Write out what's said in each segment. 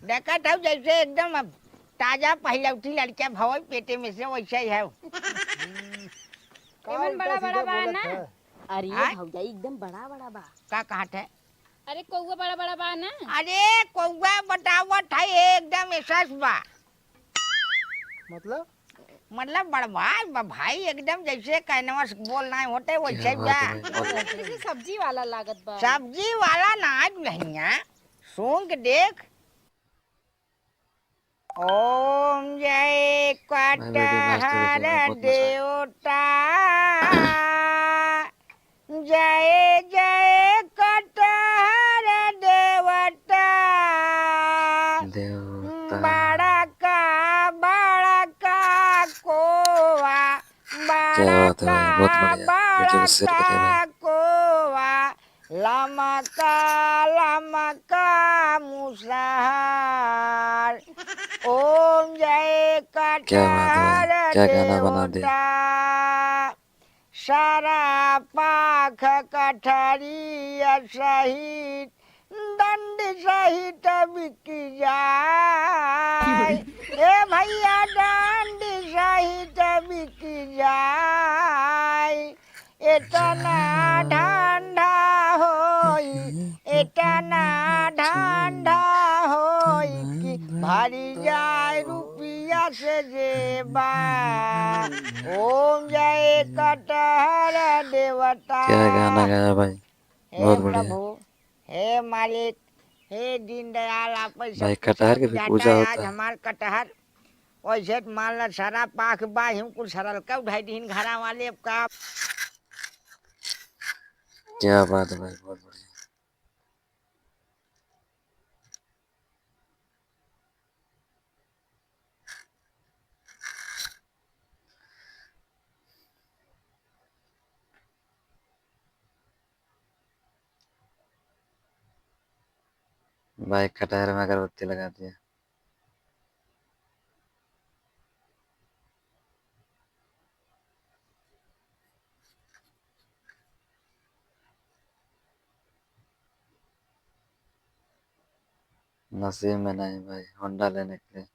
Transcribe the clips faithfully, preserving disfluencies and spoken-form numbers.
देखत हौ जैसे एकदम अब ताजा पहिलौठी लड़का भवई पेटे में से वैसे ही है। का एमन उल्टा बड़ा सीधा बड़ा बा बोलत ना? है? अरे आय? भौजाई एकदम बड़ा बड़ा बा। का कहत है? अरे कौआ बड़ा बड़ा बा ना? अरे कौआ बतावत है एकदम एसस बा। मतलब? मतलब बड़वार बा भाई, एकदम जैसे कैनवस बोल नाहीं होते वैसे क्या बात बा। है भाई, बहुत बढ़िया। जैसे सब्जी वाला लागत बा। सब्जी वाला ना आज नहीं है, सूंघ के देख। ओम जय मैं भी नाश्ता कटहर करके बहुत मजा आया। देवता, जय जय कटहर देवता। देवता। बड़का बड़का कोआ, क्या बात है भाई, बहुत बड़का बढ़िया। वीडियो को शेयर करिए भाई। बड़का कोआ, लमका लमका मुसहर। ओम जय क्या बात है भाई, कटहर क्या गाना बना दिया। देवता। सारा पाख कटहरिया सहित, दंड सहित बिक जाए। ए भैया, दंड सहित बिक जाए। इतना धंधा होई, इतना धंधा होई कि भरी जाए रुपया से जेबा। ओम जय कटहर देवता। क्या गाना गाया भाई, हे बहुत बढ़िया। प्रभु, हे मालिक, हे दीनदयाल, आप भाई, सबके कटहर सब के भी जाता पूजा है होता आज है। हमार कटहर। वैसे तो मान ला सारा पाख बा, हम कुल सरल का उठाई दीन घरा वाले अब का। क्या बात है भाई, बहुत बढ़िया। भाई कटहर में अगरबत्ती लगा दिया। नसीब में नहीं भाई, होंडा लेने के लिए।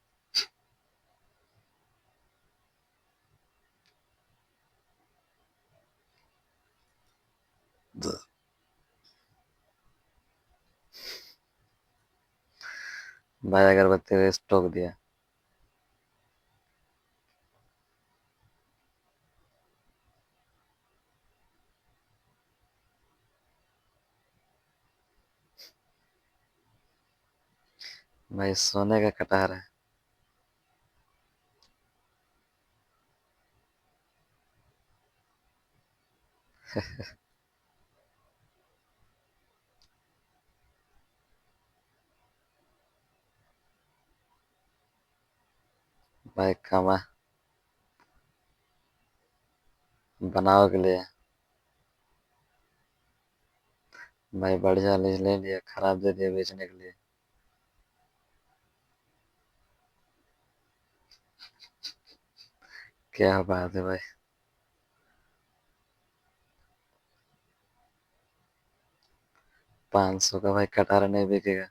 भाई अगरबत्ती वेस्ट ठोक दिया। भाई सोने का कटहर है। भाई खामा बनावे के लिए। भाई बढ़िया ले, ले लिया, खराब दे दिया बेचने के लिए। क्या बात है भाई। पाँच सौ का भाई कटहर नहीं बिकेगा।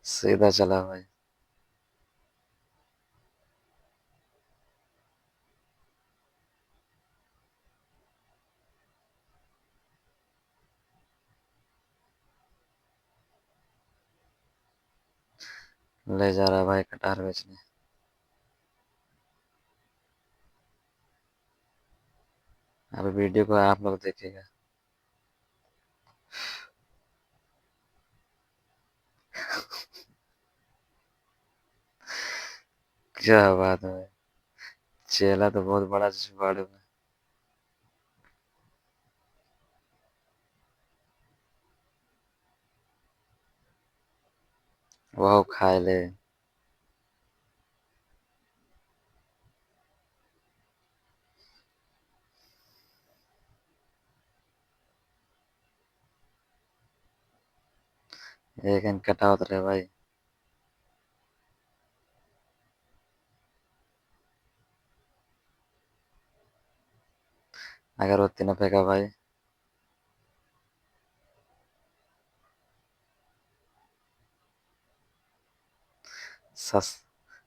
सीधा चला भाई। ले जा रहा है भाई कटहर बेचने। अब वीडियो को आप लोग देखिएगा। क्या बात है भाई, चेला तो बहुत बड़ा बाड़ू है। वहू खाए ले। एक एन कटावत रहे भाई। अगरबत्ती न फेंका भाई। सस-,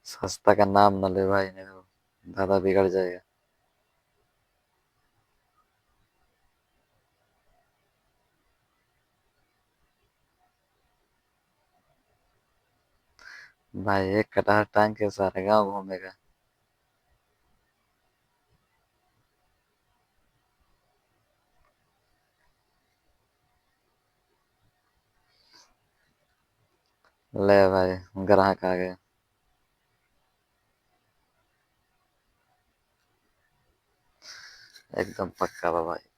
सस्ता का नाम न ले भाई, नहीं तो दादा बिगड़ जाएगा। भाई, एक कटहर टांग के सारा गांव घूमेगा। ले भाई, ग्राहक आ गए। एकदम पक्का बा भाई।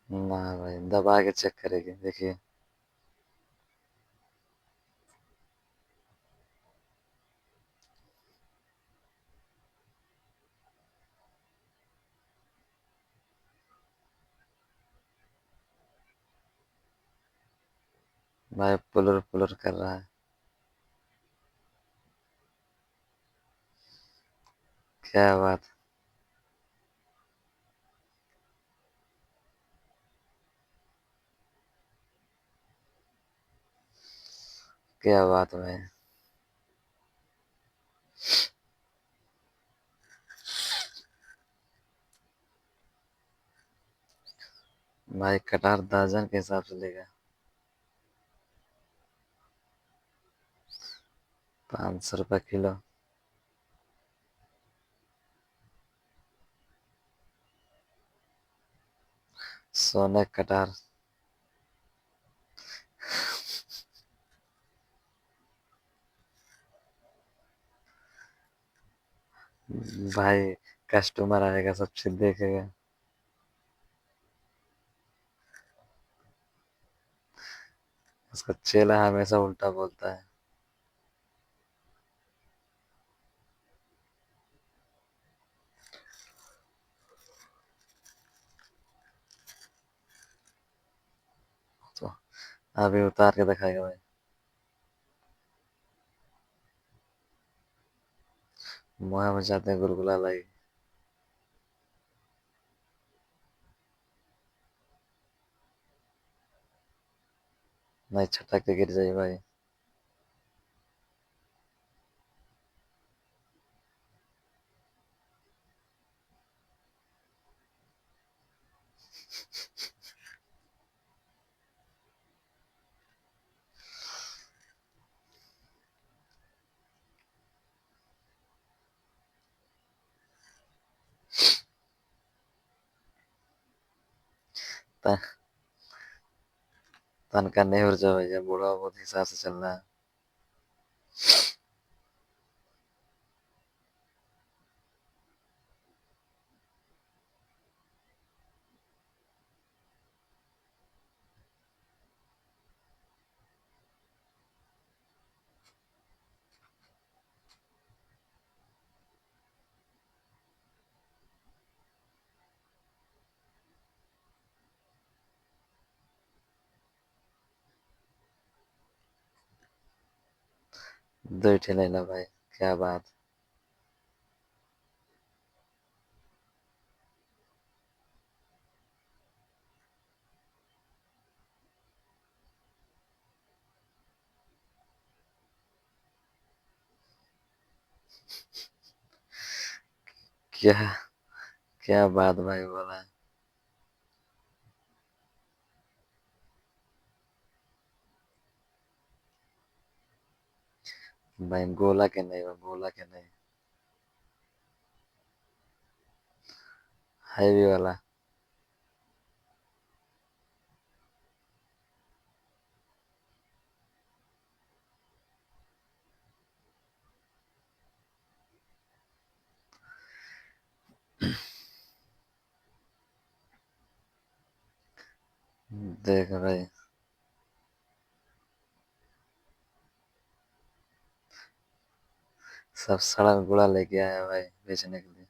ना भाई, दबा के चेक करेंगे, देखिए। भाई, पुलुर पुलुर कर रहा है। क्या बात। क्या बात भाई। भाई, कटहर दर्जन के हिसाब से लेगा। पाँच सौ रुपया किलो। सोने कटहर। भाई, कस्टमर आएगा, सब चीज देखेगा। उसका चेला हमेशा उल्टा बोलता है। तो अभी उतार के दिखाएगा भाई। मुँह में जाते गुलगुला लाई। नहीं, छटक के गिर जाई भाई। त-, तनका नहीं हो जाओ भैया, बूढ़ा बहुत हिसाब से चलना है। दो ठे लेला भाई, क्या बात। क्या, क्या बात भाई बोला। भाई गोला के नहीं बा, गोला के नहीं। हैवी वाला। देख भाई, सब सड़ा गुड़ा लेके आया भाई बेचने के लिए।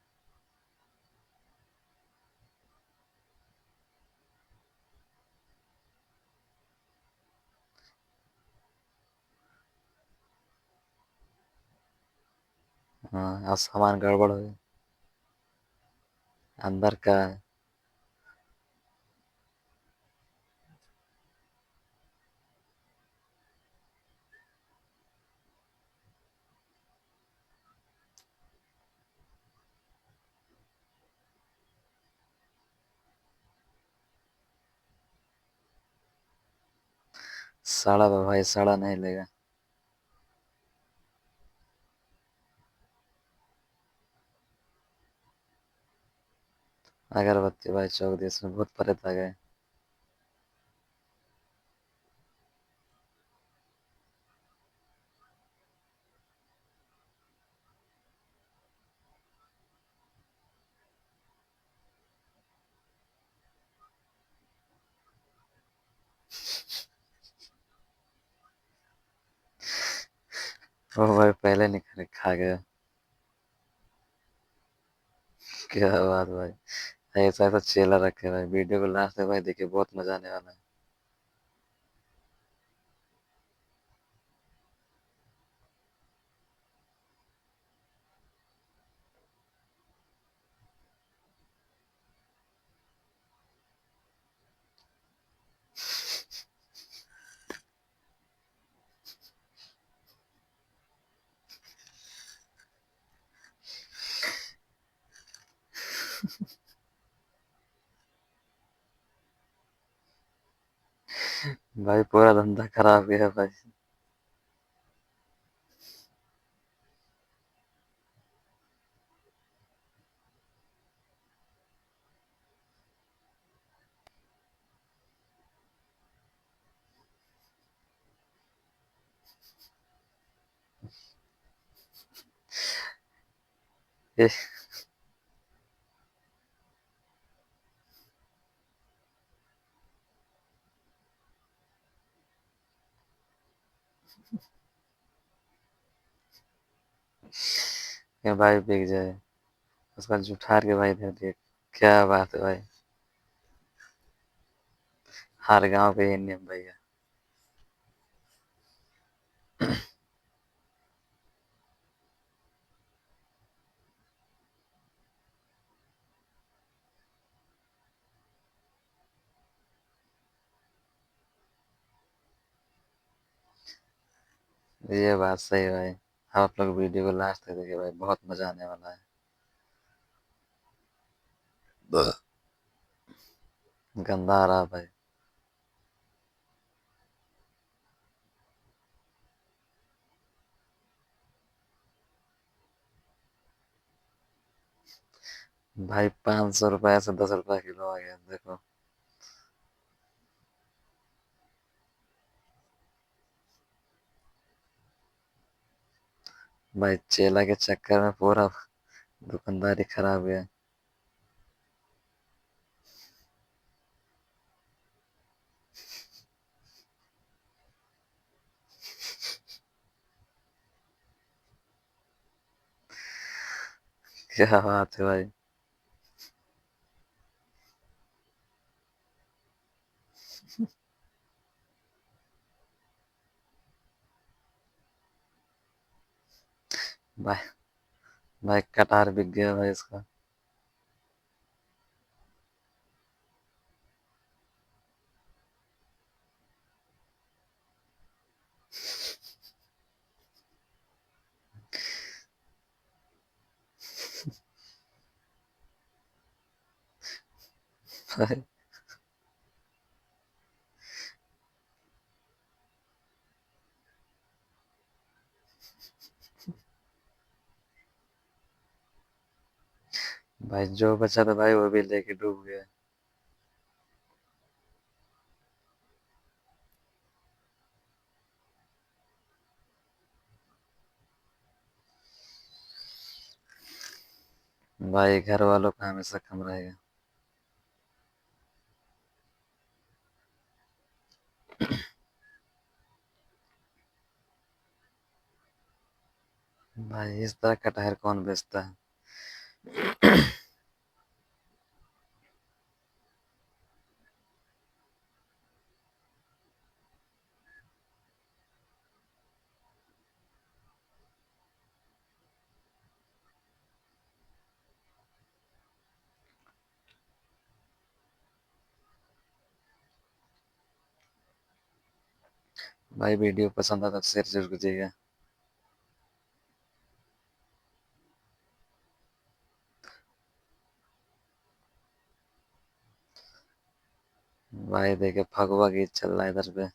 हाँ, आज सामान गड़बड़ हो गया। अंदर का है। सड़ा बा भाई, सड़ा नहीं लेगा। अगरबत्ती भाई चौक दिए, इसमें भूत प्रेत आ गए। ओ भाई, पहले निकल खा गया। क्या बात भाई, ऐसा ऐसा चेला रखे भाई। वीडियो को लास्ट तक भाई देखिए, बहुत मजा आने वाला है। भाई, पूरा धंधा खराब गया भाई। ये भाई बिक जाए, उसका जुठार के भाई धर दिए। क्या बात है भाई, हर गांव के ये नियम भैया। ये बात सही है भाई, आप लोग वीडियो को लास्ट तक देखिए भाई, बहुत मजा आने वाला है। गंदा आ रहा भाई। भाई, पाँच सौ रुपया से दस रुपया किलो आ गया, देखो। भाई, चेला के चक्कर में पूरा दुकानदारी खराब गया। क्या बात है भाई। भाई, भाई, कटहर बिक गया भाई इसका। भाई, जो बचा था भाई, वो भी लेके डूब गया। भाई, घर वालों का हमेशा कम रहेगा। भाई, इस तरह कटहर कौन बेचता है? भाई, video पसंद आए तो share जरूर कीजिएगा। भाई, देखे, फगुआ गीत चल रहा है इधर पे।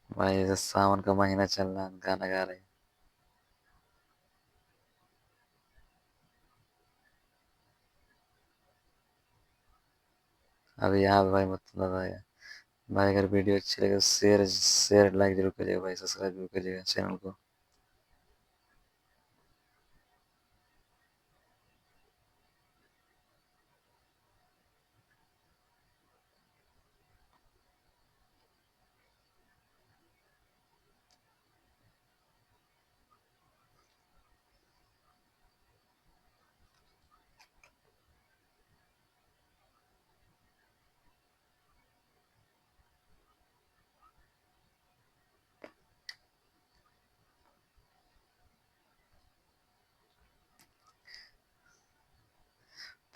भाई, ये सावन का महीना चल रहा है, गाना गा रहे हैं। अब यहाँ पे भाई मत लगा है। भाई, अगर video अच्छी लगे तो share, share, like जरूर करिएगा भाई, subscribe जरूर करिएगा channel को।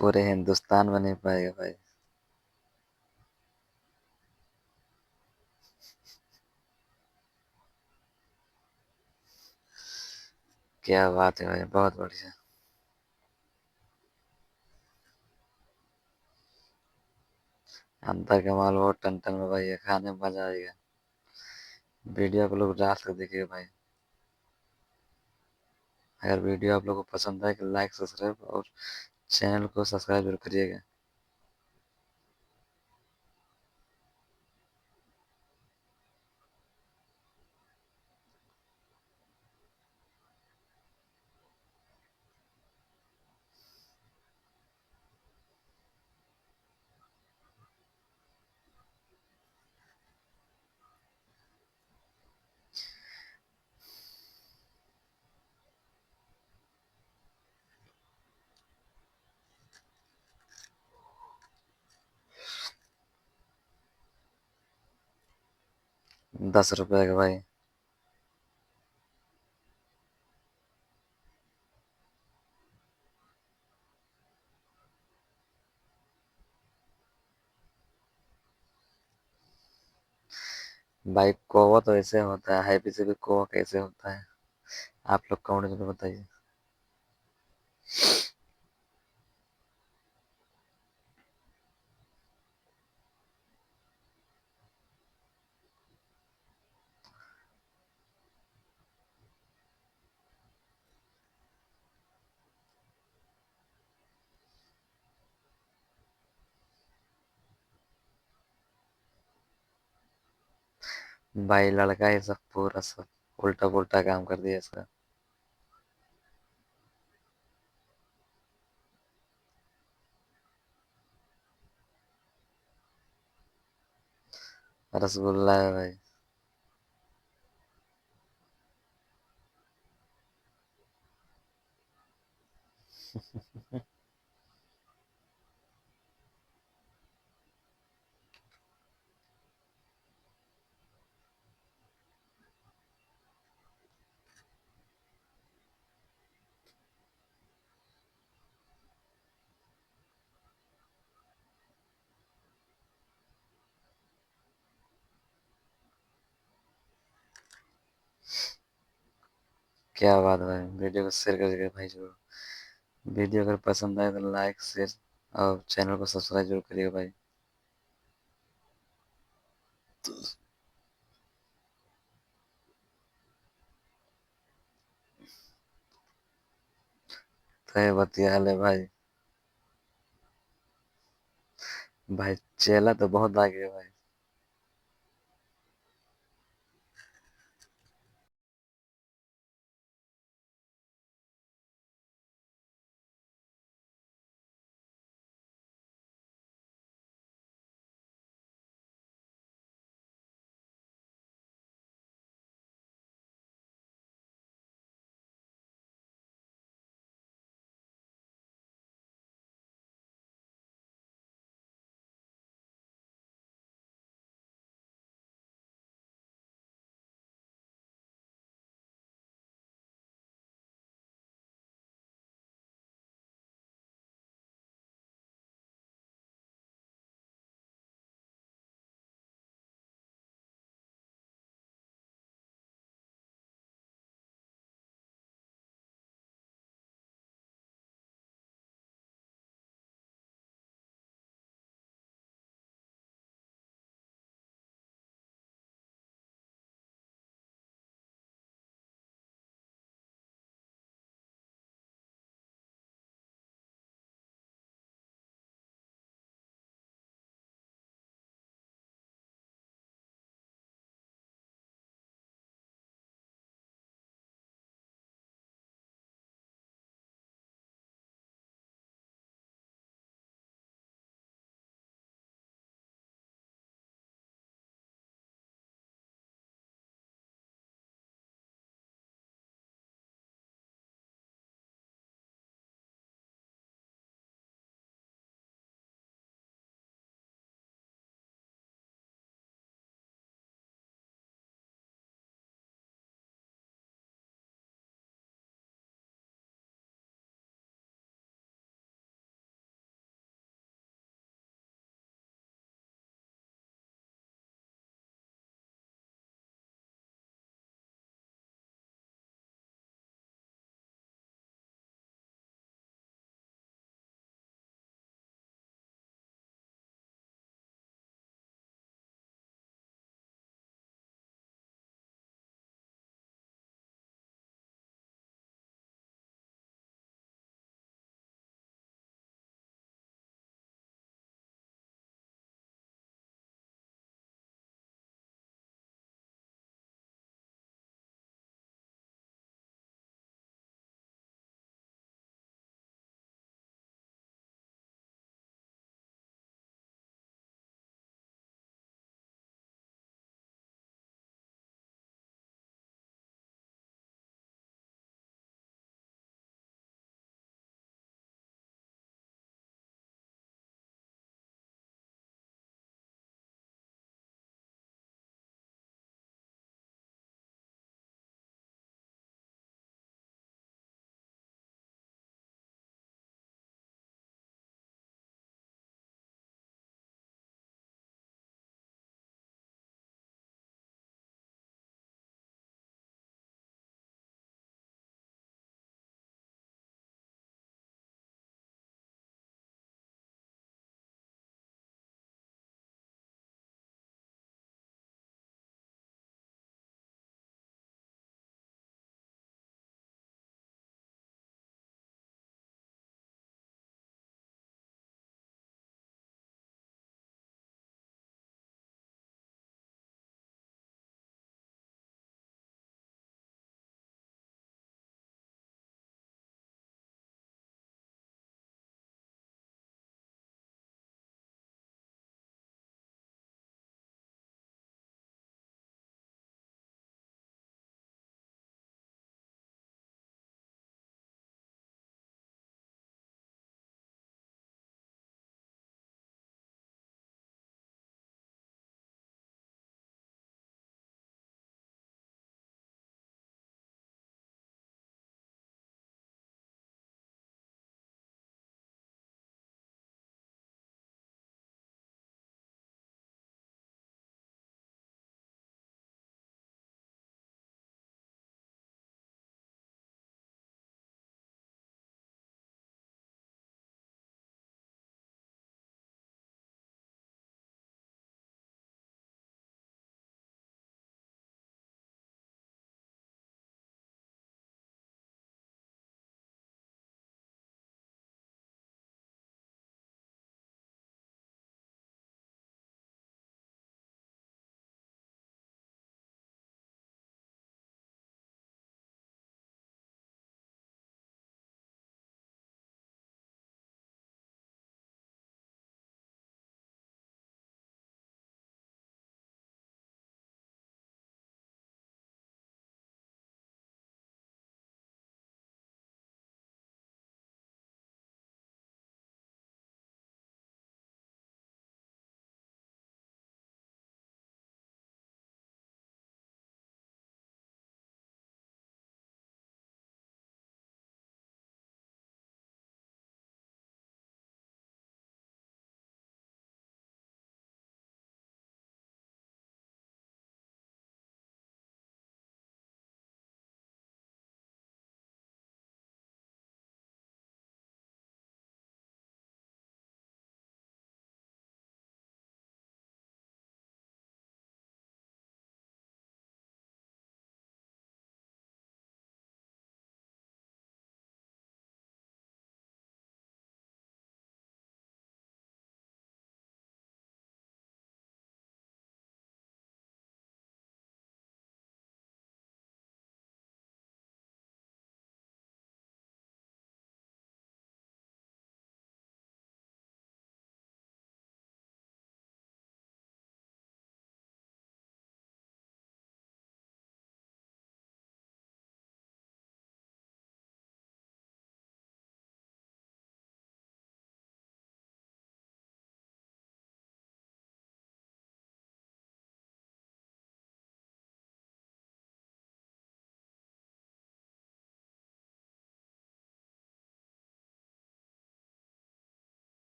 पूरे हिंदुस्तान में नहीं पाएगा भाई। क्या बात है भाई, बहुत बढ़िया। अंदर का माल बहुत टन टन में भाई, खाने में मजा आएगा। Video आप लोग last तक देखिएगा भाई। अगर video आप लोग को पसंद आए तो like, subscribe और channel को subscribe जरूर करिएगा। दस रुपया के भाई। भाई, कोवा तो ऐसे होता है, हाई पी से भी कोवा कैसे होता है, आप लोग comment में बताइए। भाई, लड़का ये सब पूरा सब उल्टा पुल्टा काम कर दिया इसका। रसगुल्ला है भाई। क्या बात है भाई, video को share करिएगा भाई जरूर। Video अगर पसंद आए तो like, share और channel को subscribe जरूर करिएगा भाई। तय बतिया ले भाई। भाई, चेला तो बहुत आगे है भाई।